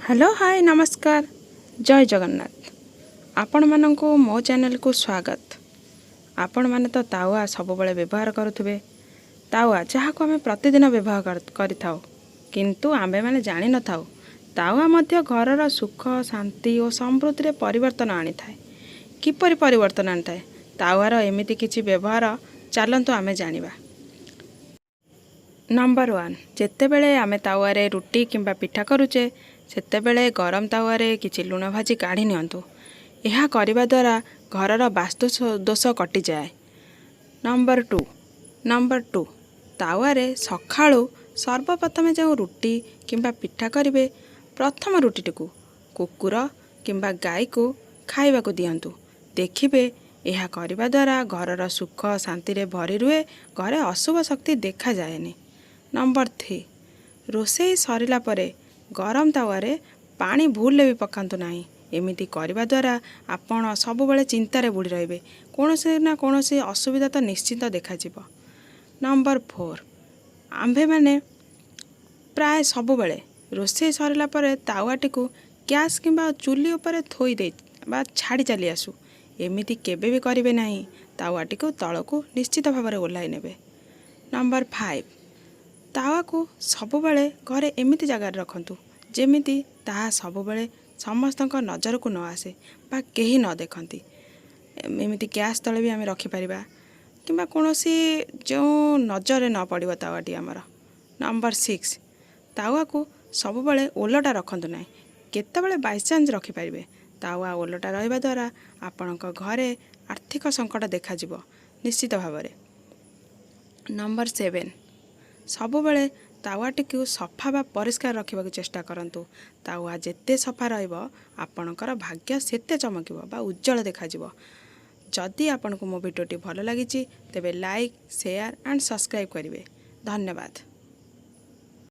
Hello, ହାଏ, ନମସ୍କାର, ଜୟ ଜଗନ୍ନାଥ। ଆପଣମାନଙ୍କୁ ମୋ ଚ୍ୟାନେଲକୁ ସ୍ୱାଗତ। ଆପଣମାନେ ତ ତାୱା ସବୁବେଳେ ବ୍ୟବହାର କରୁଥିବେ। ତାୱା, ଯାହାକୁ ଆମେ ପ୍ରତିଦିନ ବ୍ୟବହାର କରିଥାଉ, କିନ୍ତୁ ଆମ୍ଭେମାନେ ଜାଣିନଥାଉ ତାୱା ମଧ୍ୟ ଘରର ସୁଖ, ଶାନ୍ତି ଓ ସମୃଦ୍ଧିରେ ପରିବର୍ତ୍ତନ ଆଣିଥାଏ। କିପରି ପରିବର୍ତ୍ତନ ଆଣିଥାଏ ତାୱାର ଏମିତି କିଛି ବ୍ୟବହାର, ଚାଲନ୍ତୁ ଆମେ ଜାଣିବା। ନମ୍ବର 1, ଯେତେବେଳେ ଆମେ ତାୱାରେ ରୁଟି କିମ୍ବା ପିଠା କରୁଛେ, ସେତେବେଳେ ଗରମ ତାୱାରେ କିଛି ଲୁଣ ଭାଜି କାଢ଼ି ନିଅନ୍ତୁ। ଏହା କରିବା ଦ୍ୱାରା ଘରର ବାସ୍ତୁ ଦୋଷ କଟିଯାଏ। ନମ୍ବର 2, ନମ୍ବର 2, ତାୱାରେ ସକାଳୁ ସର୍ବପ୍ରଥମେ ଯେଉଁ ରୁଟି କିମ୍ବା ପିଠା କରିବେ, ପ୍ରଥମ ରୁଟିଟିକୁ କୁକୁର କିମ୍ବା ଗାଈକୁ ଖାଇବାକୁ ଦିଅନ୍ତୁ। ଦେଖିବେ, ଏହା କରିବା ଦ୍ୱାରା ଘରର ସୁଖ ଶାନ୍ତିରେ ଭରି ରୁହେ, ଘରେ ଅଶୁଭ ଶକ୍ତି ଦେଖାଯାଏନି। ନମ୍ବର 3, ରୋଷେଇ ସରିଲା ପରେ ଗରମ ତାୱାରେ ପାଣି ଭୁଲରେ ବି ପକାନ୍ତୁ ନାହିଁ। ଏମିତି କରିବା ଦ୍ୱାରା ଆପଣ ସବୁବେଳେ ଚିନ୍ତାରେ ବୁଡ଼ି ରହିବେ। କୌଣସି ନା କୌଣସି ଅସୁବିଧା ତ ନିଶ୍ଚିତ ଦେଖାଯିବ। ନମ୍ବର 4, ଆମ୍ଭେମାନେ ପ୍ରାୟ ସବୁବେଳେ ରୋଷେଇ ସରିଲା ପରେ ତାୱାଟିକୁ ଗ୍ୟାସ୍ କିମ୍ବା ଚୁଲି ଉପରେ ଥୋଇ ଦେଇ ବା ଛାଡ଼ି ଚାଲି ଆସୁ। ଏମିତି କେବେ ବି କରିବେ ନାହିଁ। ତାୱାଟିକୁ ତଳକୁ ନିଶ୍ଚିତ ଭାବରେ ଓହ୍ଲାଇ ନେବେ। ନମ୍ବର 5, ତାୱାକୁ ସବୁବେଳେ ଘରେ ଏମିତି ଜାଗାରେ ରଖନ୍ତୁ, ଯେମିତି ତାହା ସବୁବେଳେ ସମସ୍ତଙ୍କ ନଜରକୁ ନ ଆସେ ବା କେହି ନ ଦେଖନ୍ତି। ଏମିତି ଗ୍ୟାସ୍ ତଳେ ବି ଆମେ ରଖିପାରିବା କିମ୍ବା କୌଣସି ଯେଉଁ ନଜରରେ ନ ପଡ଼ିବ ତାୱାଟି ଆମର। ନମ୍ବର 6, ତାୱାକୁ ସବୁବେଳେ ଓଲଟା ରଖନ୍ତୁ ନାହିଁ। କେତେବେଳେ ବାଇଚାନ୍ସ ରଖିପାରିବେ। ତାୱା ଓଲଟା ରହିବା ଦ୍ୱାରା ଆପଣଙ୍କ ଘରେ ଆର୍ଥିକ ସଙ୍କଟ ଦେଖାଯିବ ନିଶ୍ଚିତ ଭାବରେ। ନମ୍ବର 7, ସବୁବେଳେ ତାୱାଟିକୁ ସଫା ବା ପରିଷ୍କାର ରଖିବାକୁ ଚେଷ୍ଟା କରନ୍ତୁ। ତାୱା ଯେତେ ସଫା ରହିବ, ଆପଣଙ୍କର ଭାଗ୍ୟ ସେତେ ଚମକିବ ବା ଉଜ୍ଜଳ ଦେଖାଯିବ। ଯଦି ଆପଣଙ୍କୁ ମୋ ଭିଡ଼ିଓଟି ଭଲ ଲାଗିଛି, ତେବେ ଲାଇକ୍, ସେୟାର ଆଣ୍ଡ ସବସ୍କ୍ରାଇବ୍ କରିବେ। ଧନ୍ୟବାଦ।